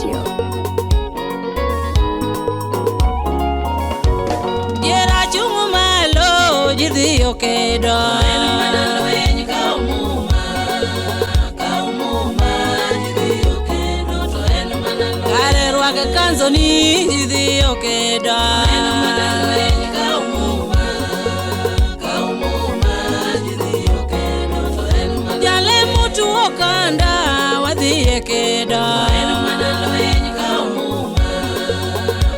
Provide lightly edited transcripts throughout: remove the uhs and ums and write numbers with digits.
Studio. Diera chung' malo ji dhi okedo. En mana lweny kaw muma, kaw muma, ji dhi okedo to en mana lweny. Kare rwak kanzo ni ji dhi okedo. En mana lweny kaw muma, kaw muma, ji dhi okedo to en mana Jalemo tuo kanda wadhi e kedo. En mana lweny kaw muma,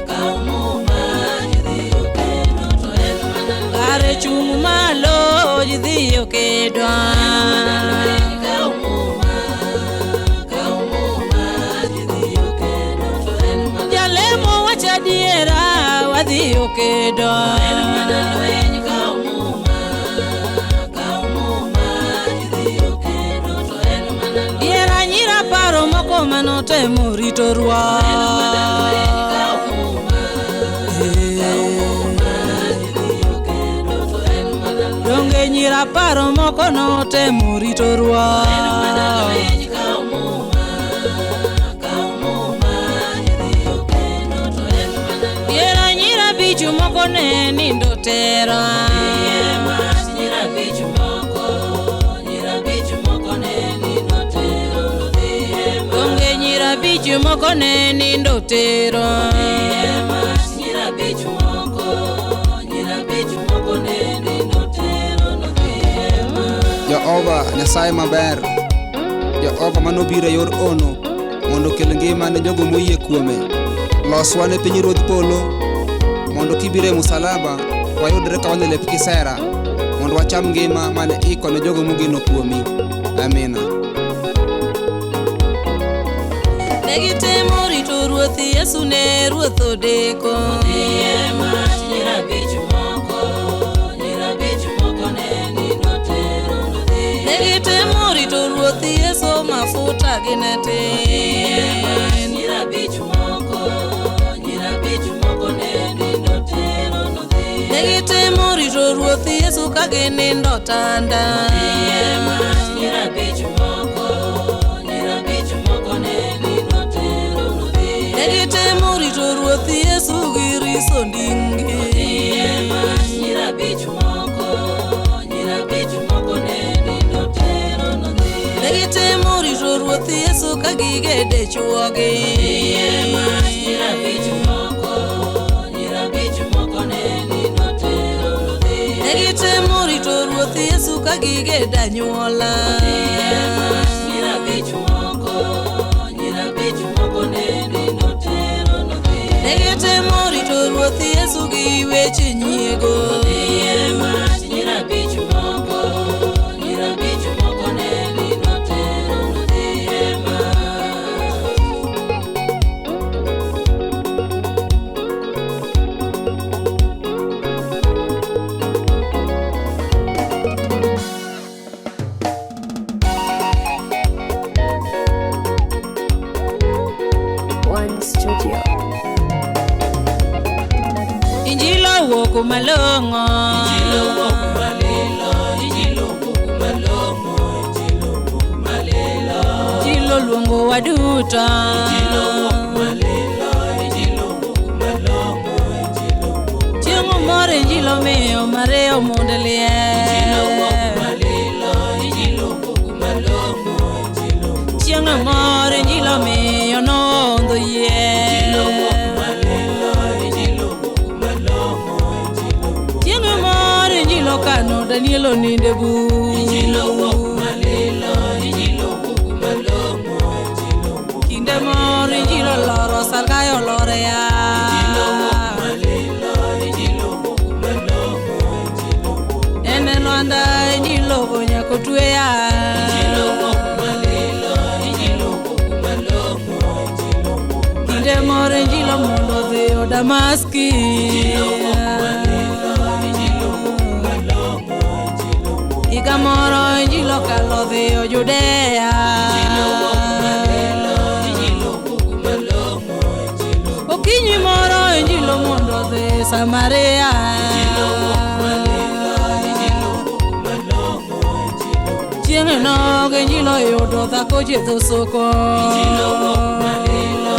kaw muma, ji dhi okedo to en mana lweny. Kare chung' malo ji dhi okedo. Kaw muma, kaw muma, ji dhi okedo to en mana Jalemo wacho adiera wadhi okedo. En mana lweny kaw muma, kaw muma, ji dhi okedo to en mana lweny. Diera nyira paro moko manotemo rito ruoth. En mana lweny kaw muma, kaw muma, ji dhi okedo to en mana lweny. Donge nyira paro moko notemo rito ruoth. En mana lweny kaw muma, kaw muma, ji dhi okedo to en mana lweny. Diera nyira abich moko ne nindo tera. Iye mach nyira abich moko, nyira abich moko ne nindo tero, nodhi e mach. Donge nyira abich moko ne nindo tero. Iye mach nyira abich moko, nyira abich moko ne nindo tero, nodhi e mach. Jehova Nyasaye maber, Jehova manobiro e yor ono mondo okel ngima ne jogo moyie kuome. Loswa ne pinyruodh polo mondo kibiro e musalaba wayudre ka wan e lep kisera mondo wacham ngima mane iko ne jogo mogeno kuomi. Amina. Ne gitemo rito ruoth Yesu ne ruoth odeko. Iye mach nyira abich moko, nyira abich moko ne nindo tero, nodhi Ne gitemo rito ruoth Yesu mafuta gi ne Iye mach tin. nyira abich moko, nyira abich moko ne nindo tero, nodhi Ne gitemo rito ruoth Yesu ka ginindo tanda. Iye mach nyira abich moko, nyira abich moko ne nindo tero, nodhi Ne gitemo rito ruoth Yesu gi riso ndingi. Iye mach nyira abich moko, nyira abich moko ne nindo tero, nodhi Ne gitemo rito ruoth Yesu ka gigede chuogi. Iye mach nyira abich moko, nyira abich moko ne nindo tero, nodhi Ne gitemo rito ruoth Yesu ka gigedo anyuola. Iye mach nyira abich moko, nyira abich moko ne nindo tero, nodhi Ne gitemo rito ruoth Yesu gi weche nyiego. Iye mach nyira abich moko, nyira abich moko ne nindo tero, nodhi e mach. One Studio. Injilo owuok malong'o. Injilo owuok malilo, Injilo owuok malong'o, Injilo owuok malilo. Injilo luongo waduto. Injilo owuok malilo, Injilo owuok malong'o, Injilo owuok Chieng' moro Injilo miyo Maria mondo Injilo liel. owuok malilo, Injilo owuok malong'o, Injilo owuok Chieng' moro Injilo miyo noondho Injilo owuok yie. malilo, Injilo owuok malong'o, Injilo owuok Chieng' moro Injilo kano Daniel oninde bur. Injilo owuok malilo, Injilo owuok malong'o, Injilo owuok Kinde moro Injilo loro Sarkayo olore ya. Injilo owuok malilo, Injilo owuok malong'o, Injilo owuok En e lwanda Injilo nyaka otweya. Injilo owuok malilo, Injilo owuok malong'o, Injilo owuok Kinde moro Injilo mondo odhiyo Damaski. Injilo owuok malilo, Injilo owuok malong'o, Injilo owuok Higa moro Injilo kalo dhiyo Judea. Injilo owuok malilo, Injilo owuok malong'o, Injilo Okinyi moro Injilo mondo odhi Samaria. Injilo owuok malilo, Injilo owuok malong'o, Injilo owuok Chieng' nogo Injilo yudo dhako chietho soko. Injilo owuok malilo,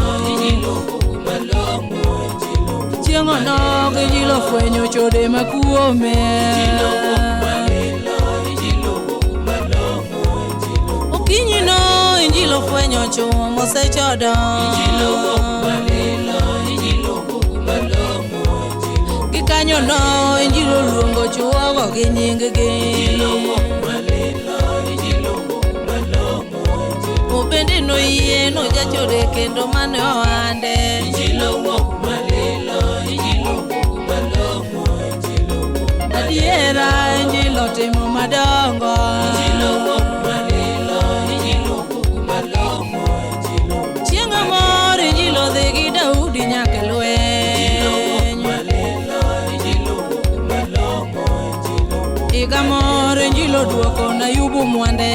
fwenyo chode ma kuome. Okinyi no injili ofwenyo chwo mosechodo. Gikanyo no injili oluongo chwogo gi nying-gi. Obende noyie nojachode kendo mane ohande. Adiera injili otimo madongo. Chieng' moro injili odhi gi Daudi nyaka e lweny. Higa moro injili oduoko Nayubu mwande.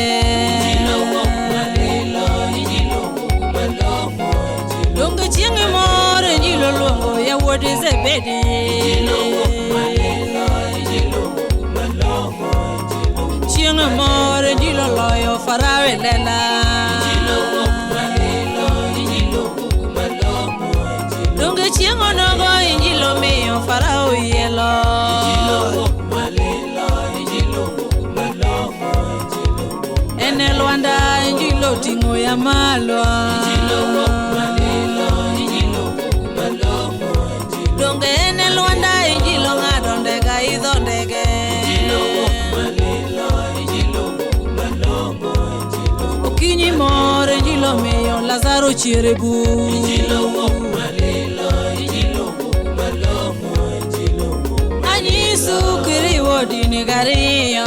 Donge chieng' moro injili oluongo yawuot Zebedi. Chieng' moro injili oloyo Farao e lela. Donge chieng' onogo injili omiyo Farao yie loch. En e lwanda injili oting'o ya malo. Donge en e lwanda injili ong'ado ndege idho ndege. Okinyi moro injili omiyo Lazaro chier e bur. Anyisu kiriwo dini gariyo.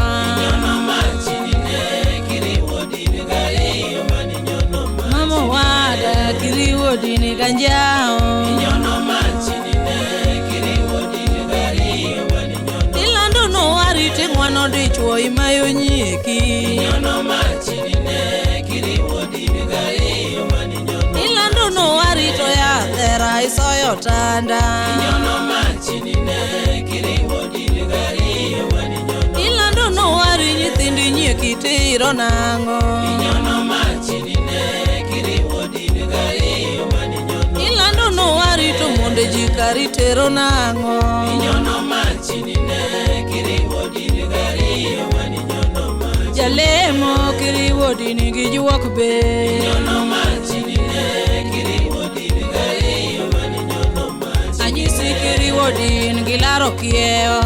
Mama wada kiriwo dini ganjao. Ilando no warite ng'wano dichuo imayo nyieki. Ilando no warito ya thera isoyo tanda. Ilando no wari nyithindi nyieki tiro nang'o. Ilando no warito monde ji kari tero nang'o. Jalemo kiriwo dini gi juok be. Anyisi kiriwo din gi laro kiewo.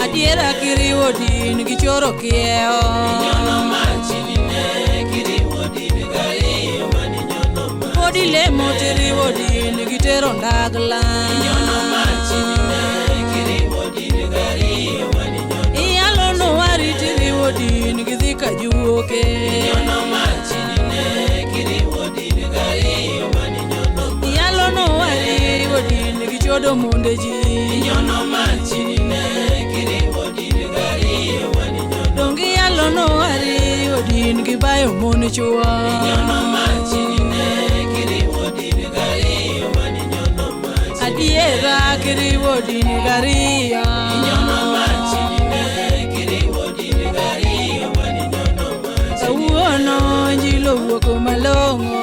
Adiera kiriwo din gi choro kiewo. Podi lemo tiriwo din gi tero ndagla. Iyalo no wari tiriwo din gi dhi kajuoke. Iyalo no wari riwo din gi chodo monde ji. Donge iyalo no wari riwo din gi bayo mon chuo. Adiera kiriwo din gariyo. Kawuono injili owuok malong'o.